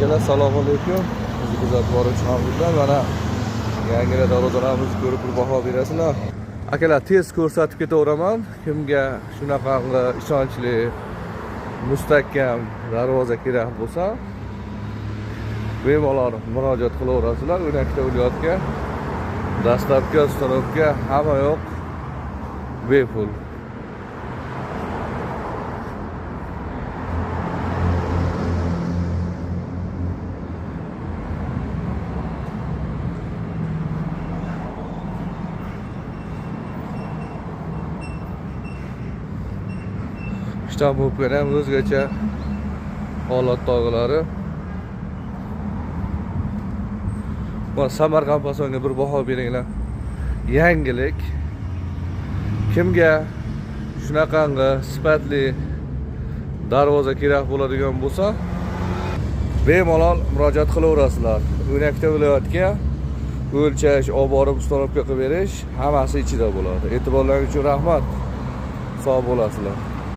Akalar, assalomu alaykum. Bizni kuzatib boruvchi hamyurtlar, mana yangi darvozalarimizni ko'rib bir baho berasizlar. Akalar, tez ko'rsatib ketaveraman. Kimga shunaqangi ishonchli, mustahkam darvoza kerak bo'lsa, bemalol murojaat qilaverasizlar. 12 ta viloyatga доставка, установка hamma yo'q bepul. Shtampovkani ham o'zgacha holatdagilari. Mana Samarqand fasonga bir baho beringlar. Yangilik. Kimga shunaqangi sifatli darvoza kerak bo'ladigan bo'lsa, bemalol murojaat qilaverasizlar. 12 ta viloyatga o'lchash, olib borib установка qilib berish hammasi ichida bo'ladi. E'tiborlaringiz uchun rahmat. Sog' bo'lasizlar.